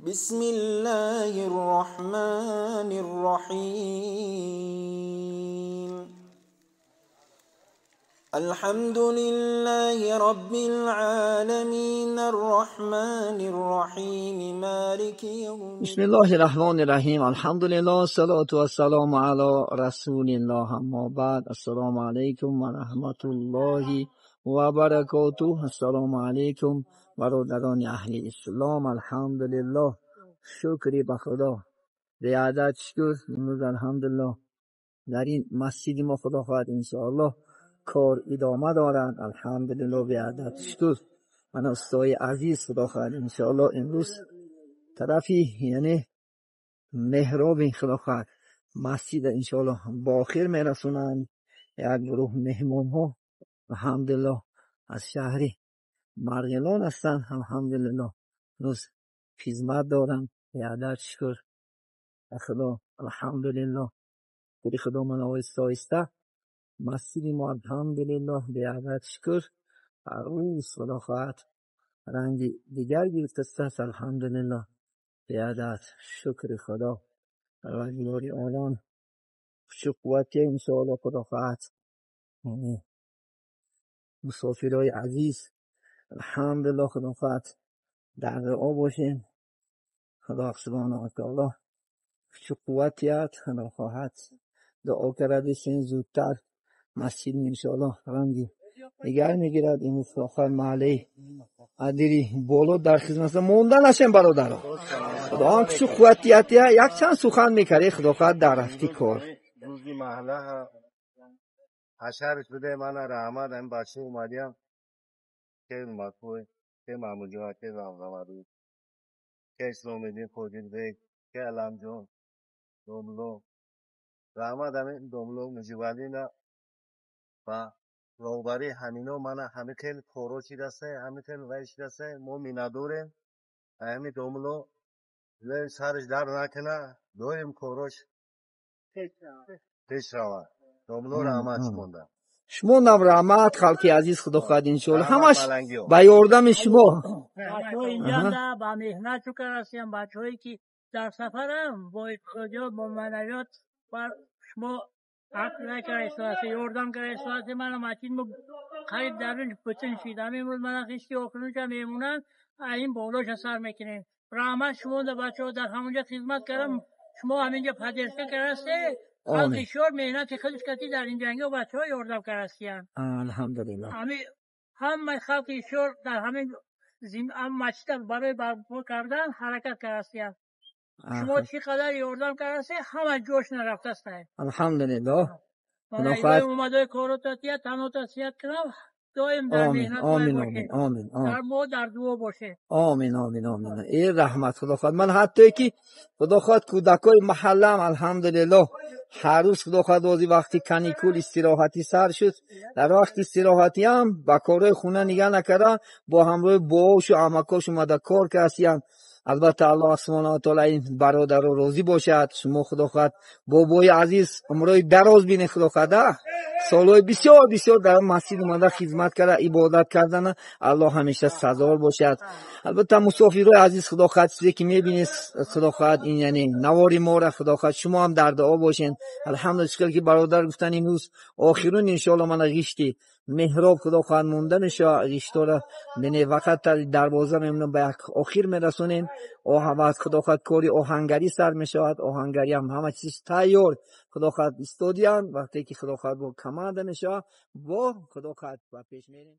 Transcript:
بسم الله الرحمن الرحيم. الحمد لله رب العالمين الرحمن الرحيم مالك يوم بسم الله الرحمن الرحیم. الحمدلله، الصلاة والسلام علی رسول الله، اما بعد. السلام علیکم و رحمت الله و برکاته. السلام علیکم برادران اهل اسلام. الحمدلله، شکری به خدا، بی‌عدد شکر. امروز الحمدلله در این مسجد ما خدا خواهد انشاءالله کار ادامه دارد. الحمدلله، بی‌عدد شکر. من استای عزیز خدا خواهد انشاءالله امروز طرفی یعنی محراب خدا خواهد مسجد انشاءالله با آخر میرسونند. یک گروه مهمان ها الحمدلله از شهر مرغلان هستند. الحمدلله روز خدمت دارم، بی‌عدد شکر خدا. الحمدلله شکر خدا. من آهسته آهسته مسجد ما الحمدلله بی‌عدد شکر هر روز خدا خواهد رنگ دیگر گرفته است. الحمدلله، بی‌عدد شکر خدا. پروردگار عالم چه قوتی انشاءالله خدا خواهد. مسافرهای عزیز الحمدلله خدا خواهد در دعا باشیم. خدا سبحانه و تعالی چه قوتیت خدا خواهد دعا کرده زودتر مسجد انشاءالله رنگی دیگر میگیرد. این آخر محله ادری بالا در خدمت مونده نشیم برادرها. خدا هم چه قوتیت یک چند سخن میکرد خدا خواهد در رفتی کار روزی محله حشرش بده. من رحمت این بچه اومدیم که مکوی که محمود جان که زمزمه که اسلامیدین خودین بیگ که علم جان دوملو رحمت همین دوملو مجیبالی و راهبری همینا من همه خیلی کارو چی دسته همه خیلی ویش دسته ما میندوریم همین دوملو سرش در نکنه داریم کاروش پیش روه. دوملو رحمت مونده. شما نم رحمت خلقی عزیز خدا خواهد انشاءالله همش با یاردم شما. بچه‌ها اینجا با مهنت شکر هستیم. بچه‌هایی که در سفرم با اقتصادیات با معنویات بر شما حق نکرده یاردم کرده. من متین قریب درون بتن شید. امروز من خیشتی آخرونجا میمونن این بالاش سر میکنیم. رحمت شما در بچه‌ها در همونجا خدمت کردم. شما همینجا پدرسته کرده خلق شور مهنت خودش کتی در این جنگ و بچه ها یاردم کرستیان. الحمدلله همه خلق شور در همین مسجد برای برپا کردن حرکت کرستیان. شما چقدر یاردم کرستی همه جوش نرفته است. الحمدلله. خدا اومده کارو تاتیا تنو تاسیت کنم دائم در مهنت. آمین آمین آمین. در ما در دعا باشه. آمین آمین آمین. ای رحمت خدا خواهد. من حتی که خدا خواهد کودکای محلم الحمدلله هر روز خدا خواهد بازی وقتی کنیکول استراحتی سر شد در وقت استراحتی هم با کارهای خونه نگه نکردن با همراه باش و عمکاش اومده کار کردن. البته الله سبحانه و تعالی این برادر راضی باشد. شما خدا خواهد بابای عزیز عمرای دراز بینه خدا خواهد سالهای بسیار بسیار در مسجد اومده خدمت کرده عبادت کردن. الله همیشه سزار باشد. البته مسافرای عزیز خدا خواهد چیزی که میبینید خدا خواهد این یعنی نواری ما را خدا خواهد شما هم در دعا باشین. الحمدلله که برادر گفتن امروز آخرون انشاءالله من غشتی محراب خدا خواهد مونده میشه غشتا را یعنی وقت دروازه میمونم به آخر میرسونیم. بعد خدا خواهد کاری آهنگری سر میشود. آهنگری هم همه چیز تیار خدا خواهد استادیان وقتی که خدا خواهد با کمانده میشه با خدا خواهد با پیش میریم.